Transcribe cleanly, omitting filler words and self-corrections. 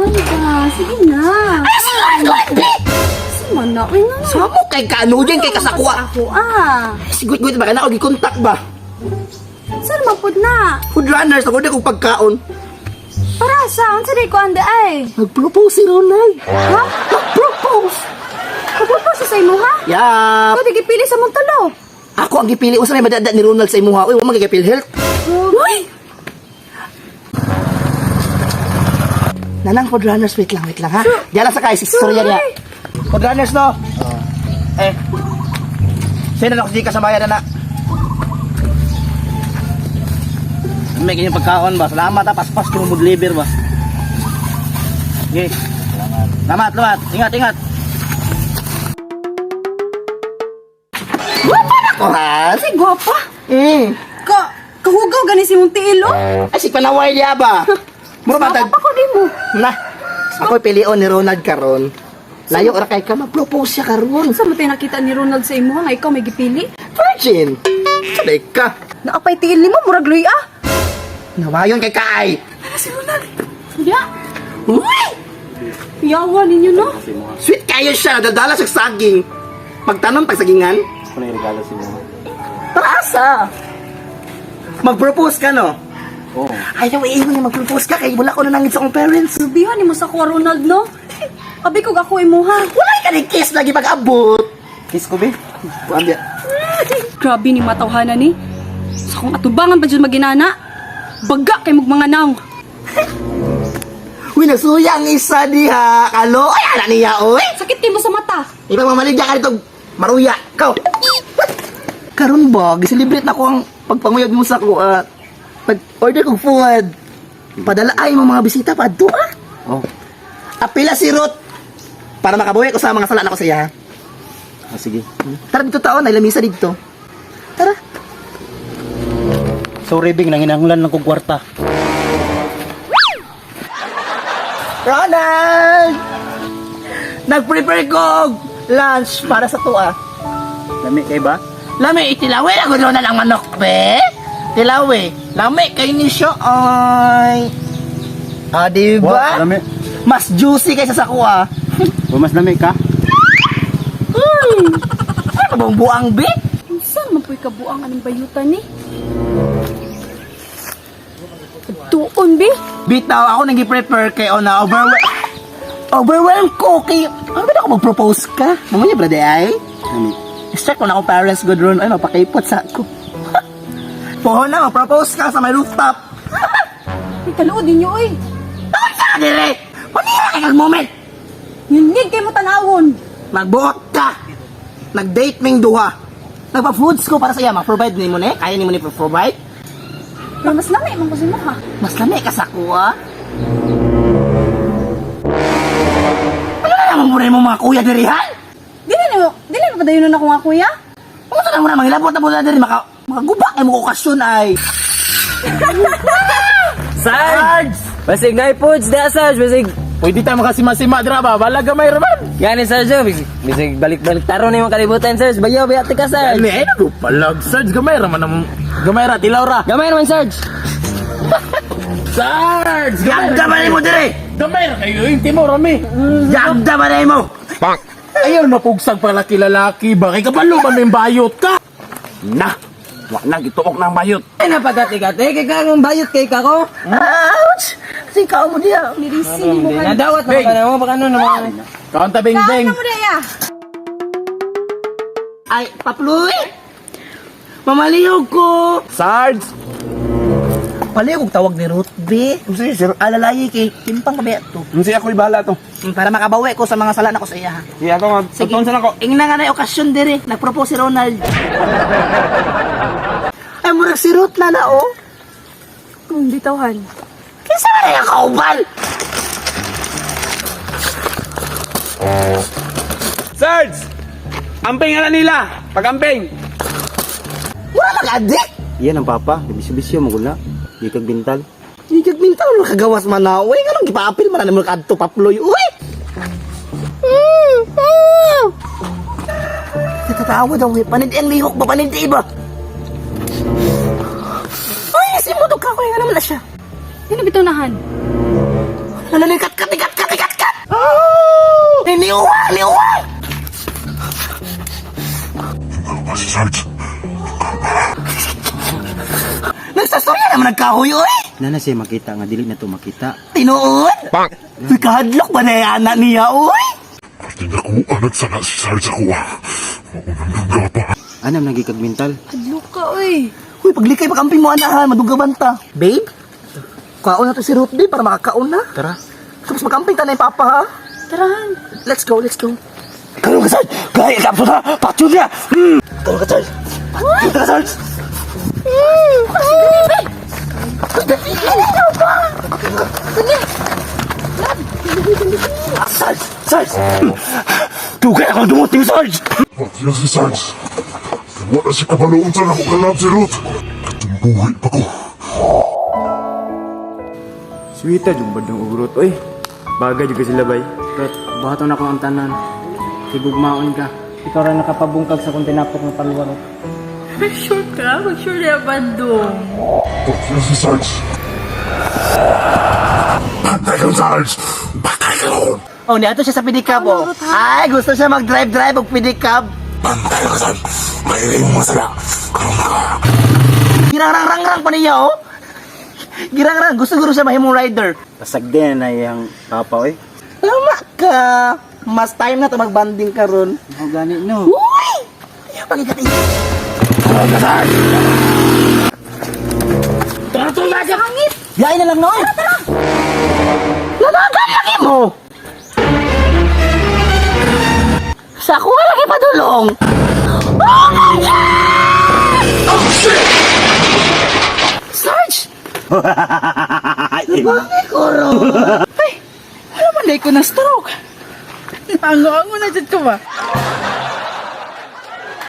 Ano ba? Sige na. Ay, si Ronald! Si man na. Uy, nga. Samo kay kanuyan kay kasakuha. Ako ah. Si Guit-Guit ba ka na ako gikontak ba? Saan man pud na? Food runners, ako di kong pagkaon. Para sa unsa day ko anda ay? Nag-propose si Ronald. Ha? Nag-propose! Nagpropose sa imo ha? Yap! Ikaw di gipili sa mong tulo. Ako ang gipili. Usa may madada ni Ronald sa imuha. Uy, wa man gigapil health. Uy! Nanang food runners, wait lang ha. Diyan lang sa kay, istorya niya. Food runners, no? Eh. Sino na ako sa bayan na na? May kanyang pagkaon ba? Salamat ha, paspas ko mo deliver ba? Okay. Salamat, salamat. Ingat, ingat. Ako ha? Kasi gwapa. Mm. Ka kahugaw gani si mong tiil oh. Ay, si Panaway niya ba? Mura Gwapa matag. pa ko nimo. Na. Ako pilion ni Ronald karon. Layo ra kay ka mag-propose siya karon. Unsa man tay nakita ni Ronald sa imo nga ikaw may gipili? Virgin. Sabi ka. Naapay tiil nimo murag luy ah. Nawayon kay kaay. Ano si Ronald? Ya. Uy! Yawa ninyo no. Sweet kayo siya, dadala sa saging. Pagtanom pagsagingan. Ako na regalo si mo. Para asa? Mag-propose ka no? Oo. Ayaw iingon nga mag-propose ka kay wala ko na nangit sa akong parents. Subihan nimo sa kuha Ronald no. Abi ko ako imuha. Wala ka ni kiss lagi pag-abot. Kiss ko, be. Buang biya. Grabe ni matawhana ni. Sa kong atubangan pa dyan maginana. Baga kay mong mga naong. Uy, nasuya ang isa diha. Kalo, ay ana niya, oy. Sakit kay mo sa mata. Ibang mamaligya ka dito. Maruya. Ikaw. Karon ba, giselebrate na ko ang pagpanguyab mo sa ko. Pag-order kong food. Padala ay mo mga bisita pa adto ah. Oh. Apila si Ruth para makabuhi ko sa mga sala na ko sa iya. Ah, sige. Tara dito taon, ay lamisa dito. Tara. Sorry, Bing. Nanginanglan lang kong kwarta. Ronald! Nag-prepare ko og lunch para sa tuwa. Lami kay ba? Lami, itilawi na gud Ronald ang manok, be. Tilawi. Lami kay ni siya ay. Ah, di ba? Lami. Mas juicy kaysa sa kuha. O, mas lami ka? Ano bang buang, be? Unsa man po'y kabuang aning bayutan ni? Tuon be. Bitaw, ako nang prepare kay ona overwhelm. Overwhelm ko kay ano ba na ako mag-propose ka? Mamaya brother ay. Lami. Start ko na akong parents good run. Ay, mapakaipot sa ako. Pohon na, mag-propose ka sa may rooftop. Ay kaluod ninyo oy. Ay, sa dire! Manira kay kag moment! Nginig kay mo tanawon. Magbuot ka! Nag-date ming duha. Nagpa-foods ko para sa iya, ma-provide ni mo ni. Kaya ni mo ni provide. Pero mas lami man ko sa imo ha. Mas lami ka sa kuha. Ano na naman muna mo mga kuya diri, han? Dili nimo, dili mo padayon na ako nga kuya. Ano na muna, mangilabot na muna diri, makaguba kay mo okasyon ay. Sarge! Basig na foods da Sarge, basig. Pwede tayo makasima-sima dira ba? Bala gamay ra man. Gani Sarge, oh. Bisig, bisig balik-balik taro na yung kalibutan Sarge. Bayaw bayat ka Sarge. Ani ay palag Sarge gamay ra man ang gamay ra tilaw ra. Gamay naman Sarge. Sarge, gamay ra. Gagda ba mo diri? Gamay ra kayo intimo rami. Gagda ba mo? Ayaw napugsag pala kilalaki ba kay kabalo man may bayot ka. Na. Wa na gituok ng bayot. Ay napagati-gati kay ka ang bayot kay kako. Ouch! Kasi kao mo diya. Nirisi nimo ka. Nadawat na ka na mo baka ano naman. Kaunta bing bing. Kaon na mo diya. Ay, papluy! Mamalihog ko! Sarge, Palihog tawag ni Ruth B. Sige, sir. Alalayi kay timpang kabi to. Unsi ako bahala to. Para makabawi ko sa mga sala na ko sa iya. ha. Sige ako nga. Sige. Ingna nga na yung okasyon dire. Nagpropose si Ronald. Ay, murag si Ruth na na, oh. Kung bitawhan. Kinsa man na yung kaubal? Sarge! Amping na nila. Pagamping. Mura mag-adik. Yan ang papa. Bisyo-bisyo mo gula. Di kag bintal. Hindi kag minta mo kagawas man na. Uy, nga nung gipaapil man na mo kadto paploy. Uy! Natatawa daw eh. Panid ang lihok ba? Panid ba? Uy, si mo ka ko. Nga naman na siya. Dili bitaw nahan. Nalalikat ka, tikat. Liwang! Pa si Sarge. Nagsastorya naman nagkahoy, oy! Nana siya makita nga dili na to makita. Tinuod? Uy, kahadlok ba na yung anak niya, oy? Pati na ko, nagsala si Sarge ako ah. Maunang duga pa. Anam nagi kag mental. Hadlok ka, oy. Uy, paglikay pakamping mo anahan, madugaban ta. Babe, kaon na to si Ruth, babe, para makakaon na. Tara. Tapos makamping ta na yung papa, ha? Tarahan. Let's go, let's go. Karoon ka, Sarge! Kaya ka po na! Patyo niya! Karoon ka, Sarge! Patyo ka, Sarge! Sarge! Sarge! Dugay akong dumuting, Sarge! Pati na si Sarge. Wala siya kabaloon sa ako kalab si Ruth. Katumbuhi pa ko. Sweeta jung badong ugrot oy. Bagay jud ka sila bay. Rot, buhaton ako ang tanan. Higugmaon ka. Ikaw ra nakapabungkag sa kong tinapok ng paluwaro. Sure ka? Mag-sure na bandong. Pati na si Sarge. Patay ka, Sarge! Patay ka! Oh, niadto siya sa pedicab, oh. Ay, gusto siya mag-drive-drive og pedicab. Pantay ka, Sarge! May mo sala. Karoon ka. Girang-rang-rang pa niya, oh. Girang-rang, gusto guro siya mahimong rider. Pasag din na iyang papa oy. Tama ka. Mas time na to magbanding karon. Mao gani no. Uy! Ayaw pagigati. Hangit! Yain na lang noon. Tara, tara. Lalagan lagi mo. Sa ako lagi padulong. Oh my God! Oh, shit! Sarge! Bakit ko ro? Ay, wala man ko na stroke. Ango-ango na dyan ko ba?